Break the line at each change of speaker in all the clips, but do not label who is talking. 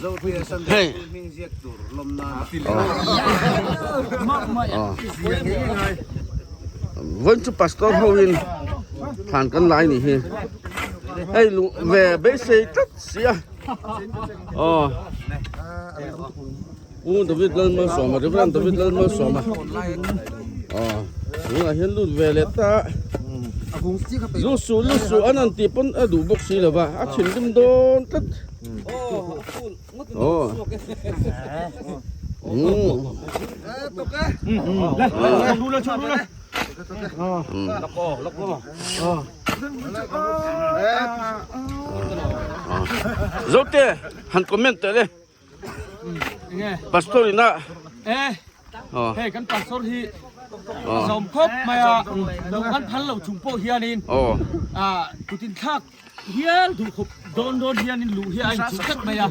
Hei. Vawiin chu pastor ho in thlan kan lai nih hi. Hei luh ve beisei tlat sia. Aw. Pu David Lalmalsawma Reverend David Lalmalsawma. Aw. Tunah hian lut ve leh ta. Lu suh lu suh an han tih pawn a duh bawk si lo va a thinrim dawn tlat. Zote han comment teh le pastor ina
hei kan pastor hi zawm khawp mai a kan phal lo chung pawh hianin kutin thlak Hial duh khawp dawn dawn hianin luh hi a inchuh tlat mai a,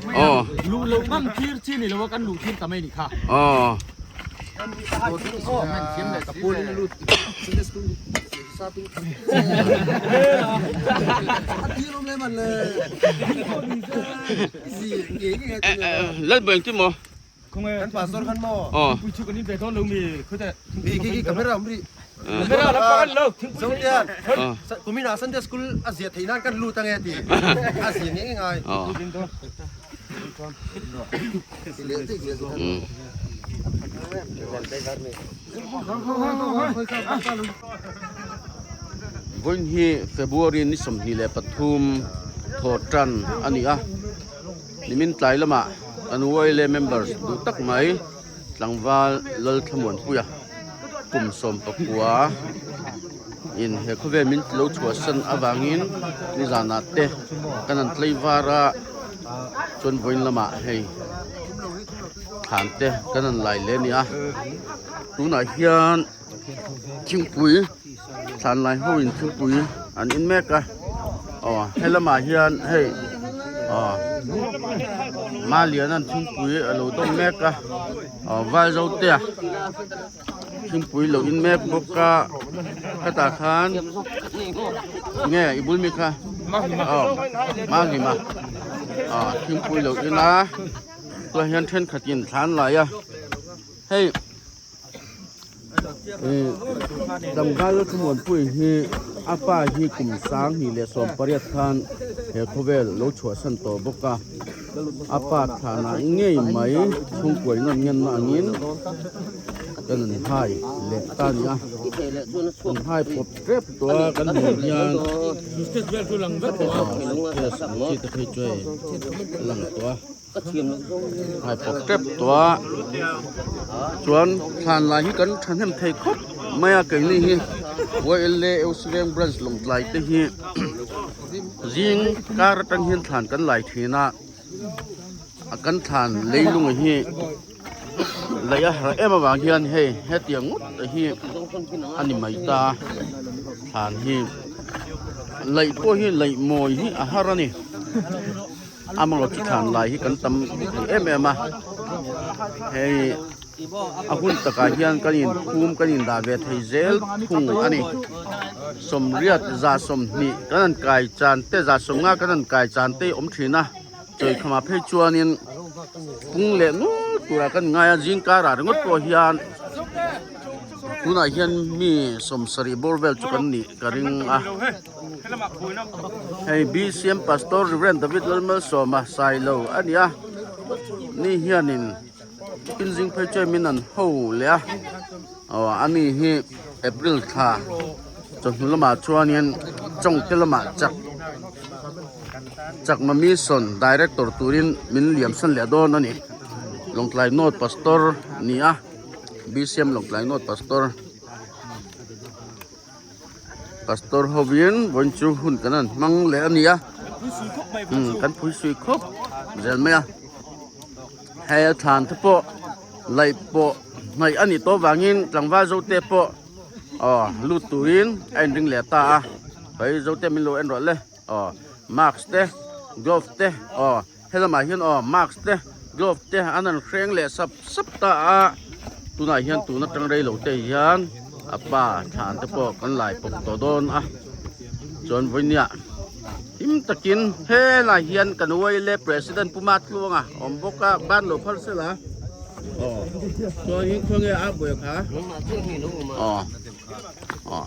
luh loh ngam thir chi ni lo a kan luh thir ta mai ni kha.
Lalbawi engtin maw?
Kan pastor khan maw?
Thingpui chu kan in ve dawn lo mi khawte.
Mi ki ki camera awm rih.
Camera lam pang an lo.
Thingpui hian kumin ah Sunday school a zia theih nan kan lut ange ti. A zia ngei ngai.
Vawiin hi February ni 23 thaw tan a ni a. Nimin tlai lamah kan YLA members duh tak mai tlangval Lalthlamuanpuia kum 19 in he khawvel min lo chhuahsan avangin nizanah te kan han tlei var a, chuan vawiin lamah hei thlan te kan han lai leh a ni a, tunah hian thingpui thlan lai ho in thingpui an in mek a aw helamah hian hei aw malian thingpui a lo dawm mek a aw valzotea thingpui lo in mek bawk a khatah khan nge i bul mi kha aw mahlima aw thingpui lo in a tunah hian thenkhatin thlan lai a hei. Tlangval Lalthlamuanpuii hi a pa hi kum 2018 khan he khawvel lo chhuahsan tawh bawk a, a pa thlanah ngei mai chhungkuai nawn ngenna angin kan an hai leh ta a ni a, an hai pawp tep tawh a kan hmuh hian suitcase ang chi te phei chu hei a lang tawh a. Hai pawp tep tawh a chuan thlan lai hi kan thahnem thei khawp mai a keini hi YLA Eusiveng branch Lawngtlai te hi zing kar atang hian thlan kan lai thin a a kan thlan leilung hi lei a harh em avang hian hei hetiang ngawt te hi a ni mai ta thlan hi laih pawh hi laih mawi hi a har a ni. Amarawh chu thlan lai hi kan tam thei em em a hei a hun takah hian kan in phum kan in dah ve thei zel thung a ni sawmriat za 20 kan han kai chan te za 50 kan han kai chan te awm thin a chawikhama phei chuanin pung leh nual turah kan ngai a zing karah ringawt pawh hian tunah hian mi 70 bawr vel chu kan nih ka ring a. Hei BCM Pastor Rev David Lalmalsawma Sailo a ni a, ni hianin inzing phei chuan min an ho leh a, aw ani hi April thla chawhnu lamah chuanin Chawngte lamah chak Chakma Mission Director turin min liamsan leh dawn a ni. Lawngtlai North Pastor a ni a, BCM Lawngtlai North Pastor. Pastor hovin vawiin chu hun kan han hmang leh a ni a kan phui sui khawp zel mai a hei a thlan te pawh laih pawh hnaih a nih tawh vangin tlangval zo te pawh aw lut turin a inring leh ta a hei zo te min lo en rawh le aw mask te glove te aw helamah hian aw mask te glove te an han hreng leh sap sap ta a tunah hian tun atang rei lo te hian a pa thlan te pawh kan lai pawp tawh dawn a chuan vawinia him Hlim takin helai hian kan Uaile President Pu Matluanga awm bawk a, ban lo phal sela. Aw, chuan in khawnge a buai kha? Aw, aw,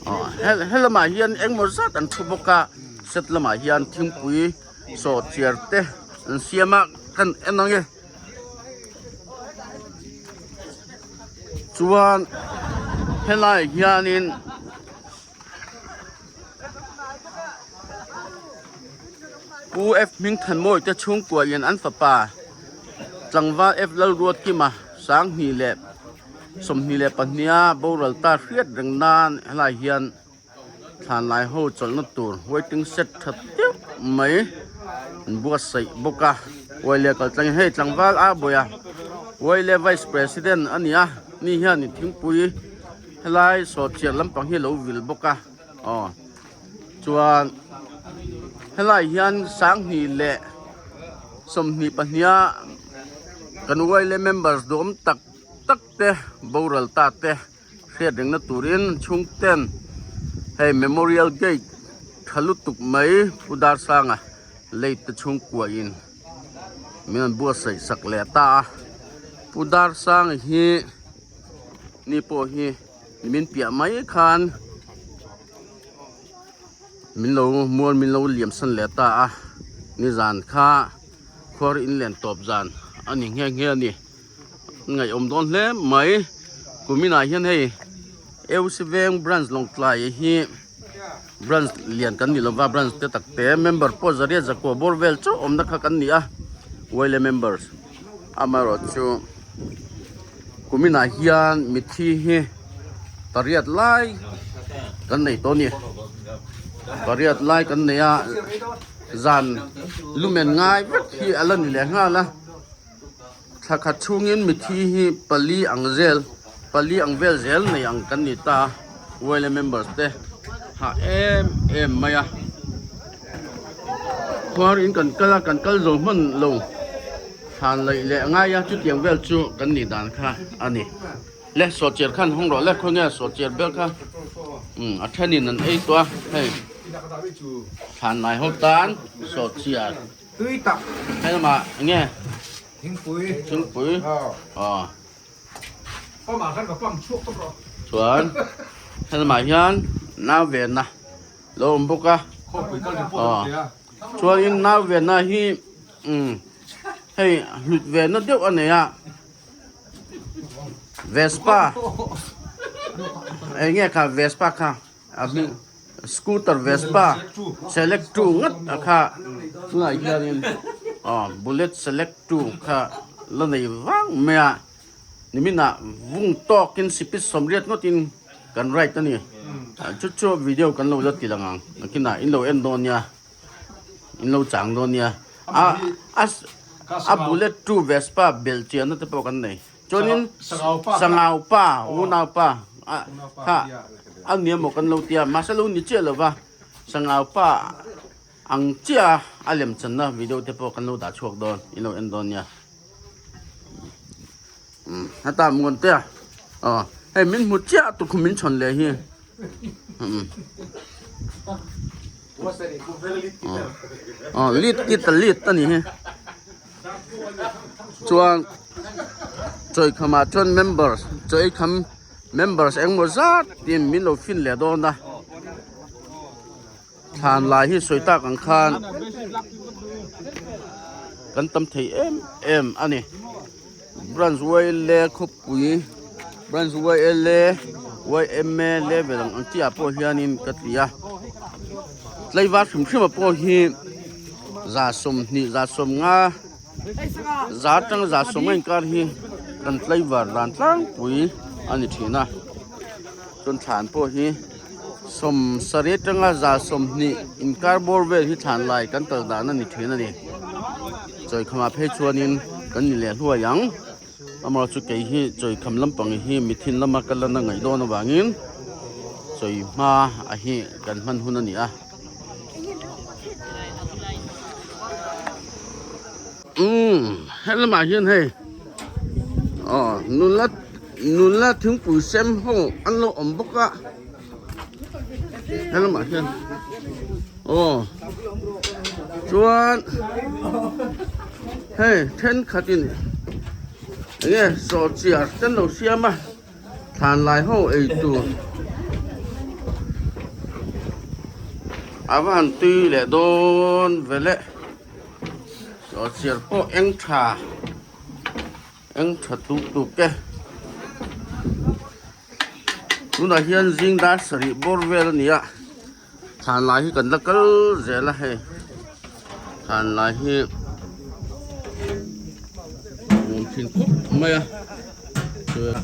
aw, he lamah hian engmaw zat an thu bawk a, set lamah hian thingpui sawh chiar te an siam a, kan en ang e. Chuan helai hianin. Pu F Hmingthanmawi te chhungkua in an fapa tlangval F Lalruatkima 2022 a boral ta hriat reng nan helai hian thlanlai ho chawlhna tur waiting shed tha deuh mai an buatsaih bawk a uaile kal tlangin hei tlangval a bawih a uaile vice president a ni a ni hian thingpui. Helai sawhchiar lampang hi a lo vil bawk a aw chuan helai hian 2022 a kan yla members duhawm tak tak te boral ta te hriat rengna turin chhungten hei memorial gate tha lutuk mai Pu Darsanga late te chhungkua in min rawn buatsaih sak leh ta a Pu Darsanga hi. Ni pawh hi min piah mai khan min lo mual min lo liam san leh ta a nizan kha khuar in len tawp zan a ni nghe nghe a ni ngaihawm dawn hle mai kuminah hian hei euc veng branch lawngtlai hi branch lian kan ni lova branch te tak te member pawh zariat zakua bawr vel chauh awmna kha kan ni a yla members amaherawhchu. Kuminah hian mithi hi pariat lai kan nei tawh a ni pariat lai kan nei a zan lumen ngai vek hi a la ni leh nghal a thla khat chhungin mithi hi pali ang zel pali ang vel zel nei ang kan ni ta a yla members te hah em em mai a khuar in kan kal a kan kal zo hman lo. Thlan laih leh ngai a chutiang vel chu kan nih dan kha a ni. Le sawhchiar khan hawng rawh le khawnge sawhchiar ber kha umm a thenin an ei tawh a hei thlan lai ho tan sawhchiar
tui tak
hei lamah enge
thingpui
thingpui aw
pamah khan ka pam chhuak tawp rawh
chuan hei lamah hian nau venna lo awm bawk a aw chuanin nau venna hi umm hei hlut ve na deuh a nei a vespa eng nge kha vespa kha a hming scooter vespa select two ngat a kha tunah hianin aw bullet select two kha la nei vang mai a niminah vung tawkin sipit sawmriat ngawtin kan ride a ni chu chu video kan lo la ti lang ang nakinah in lo en dawn nia. In lo chang dawn nia. A a a bullet two Vespa belh chianna te pawh kan nei. Chuanin Sangau pa unau pa a kha a nia maw kan lo tia mahse lo ni chiah lova Sangau pa ang chiah a lem channa video te pawh kan lo dah chhuak dawn in lo en dawn nia. Umm heta muan te a aw hei min hmu chiah tukhum min chhawn leh hi umm aw lead kit a lead a ni hi chuan chawikham ah chuan members chawikham members engmaw zat in min lo fin leh dawn a thlan lai hi sawi tak ang khan kan tam thei em em a ni branch yla khawpui branch yla yma level ang ang chi ah pawh hianin ka ti a tlaivar hrim hrim ah pawh hi 20 25 za atanga 100 inkar hi kan tlaivar dan tlangpui a ni thin a chuan thlan pawh hi. 70 atanga 20 inkar bawr vel hi thlan lai kan kal dan a ni thin a ni chawikhamah phei chuanin kan ni leh hluai ang amaherawhchu chu kei hi chawikham lampang hi mithin lama ka lan a ngaih dawn avangin chawi hma a hi kan hman hun a ni a. Umm helamah hian hei aw nula nula thingpui sem ho an lo awm bawk a helamah hian aw. Chuan hei thenkhatin enge sawhchiar te an lo siam a thlan lai ho ei tur a va han tui leh dawn ve le sawhchiar pawh eng tha eng tha tuk tuk e. Tunah hian zing dar sarih bawr vel a ni a thlan lai hi kan la kal zel a hei thlan lai hi nuam thin khawp mai a chuan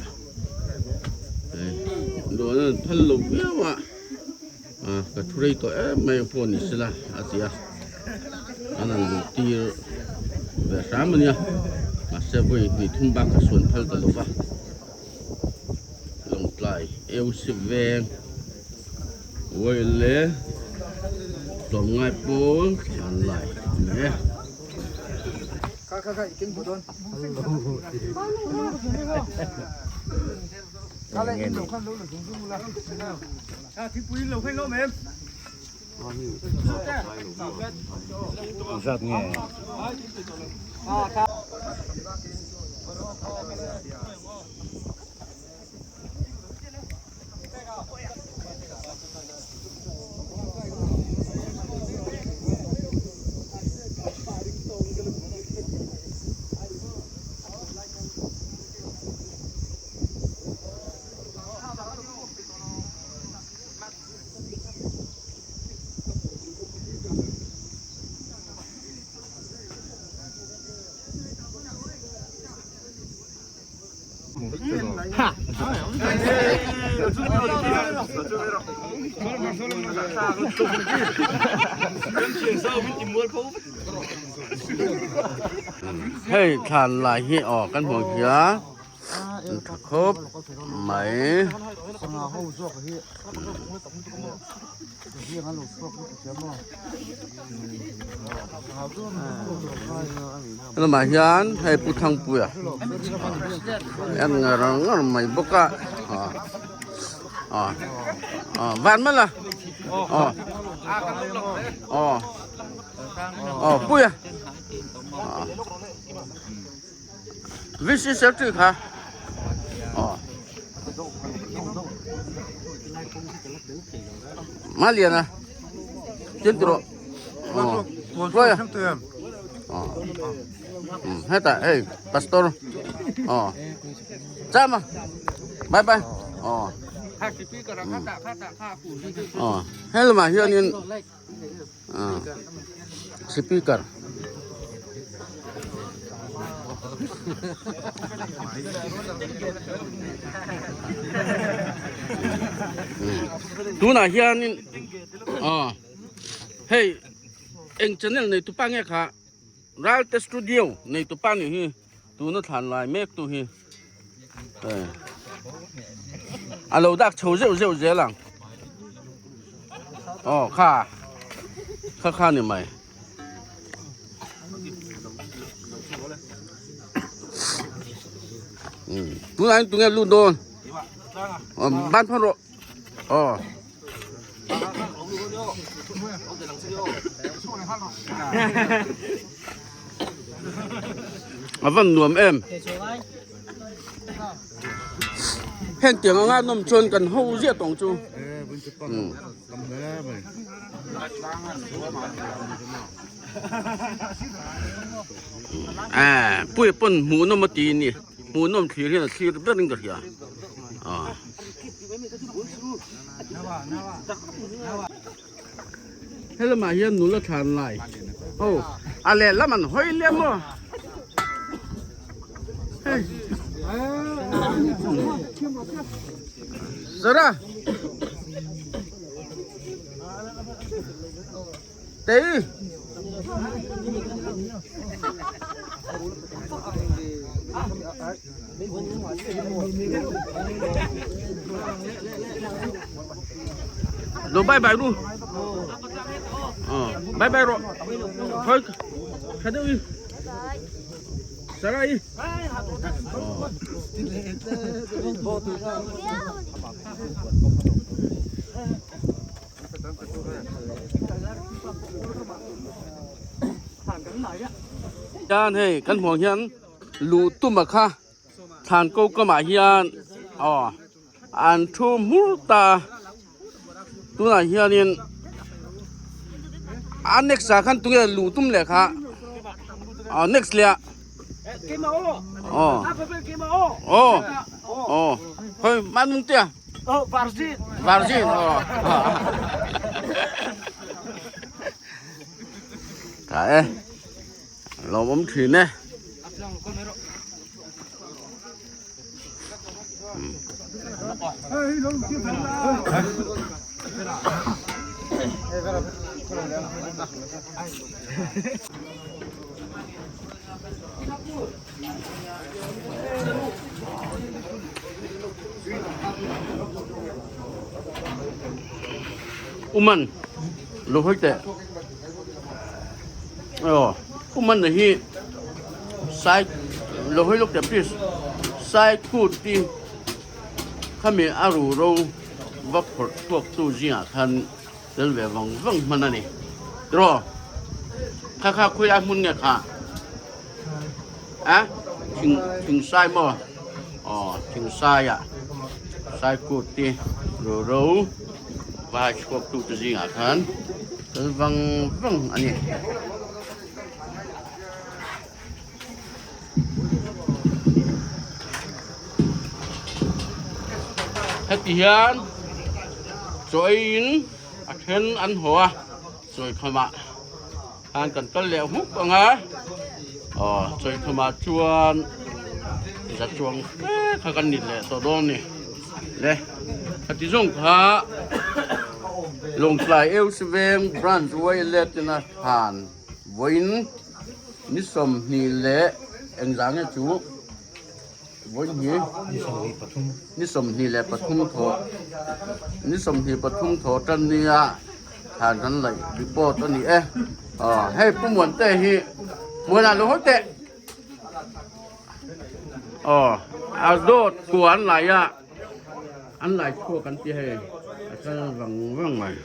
hei dawn an phal lo viau a ah ka thu rei tawh em mai ang pawh ni sela a ti a an han luh tir ve hram a nia mahse vawi hnih thum bak ka suan phal ta lo va. Lawngtlai Eusi veng Uaile tlawmngai pawl thlan lai a ni e. Hei thlan lai hi aw kan hmuh hian an tha khawp mai. Lamah hian hei Pu Thangpuia en ngar ngar mai bawk a ah van man la aw aw aw Puia VC secretary kha aw Maliana tin tawh aw Hruaia aw hetah hei pastor aw chama bye bye aw aw helamah hianin Speaker. Tunah hianin aw hei eng channel nei tupa nge kha Ralte Studio nei tupa nih hi tuna thlan lai mek tu hi a lo dak chho zeuh zeuh zel ang aw kha kha kha ni mai tunah hian tunge lut dawn ban phawt rawh aw. A van nuam em heng tiang anga nawm chuan kan ho ziah tawng chu a puia pawn hmuh nawm a ti a ni hmuh nawm thlir hian a thlir ber in ka hria a. Helamah hian nula thlan lai ho a lehlam an hawi liam maw hei Zara Tei Rồi bye bye luôn. Ờ, bye bye rồi. Thôi, khai đi. Sarai. Ờ. Hian hei kan hmuh ang hian luh tuma kha thlan ko kamah hian aw an thu hmur ta a tunah hianin a next ah khan tunge luh tum leh kha aw next leh ah aw aw aw khawi mahni tia.
Virgin
Virgin aw tha e lawmawm thin e Uman lo hawi teh aw uman na hi sai lo hawi lawk teh please sai kut ti khami a ru ro va phawrh chhuak tu zingah khan tel ve vang vang hman a ni tiraw kha kha khawi lai hmun nge kha a thing thing sai maw aw thing sai ah sai kut te ru ro vai chhuak tu te zingah khan tel vang vang a ni. Heti hian chaw eiin a then an haw a chawi khamah khan kan kal leh huk ang a aw chawi khamah chuan za chuang fe kha kan ni leh tawh dawn a ni le heti zawng kha Lawngtlai Eusiveng Branch Wailet ina thlan vawiin. Ni 20 leh engzah nge chu vawi ni 23 thawh ni 23 thawh tan nia thlan kan laih report a ni e aw hei Pu Muante hi Muana lo haw teh aw a dawt kua an lai a an lai chhuak an ti hei a kal vang vang mai.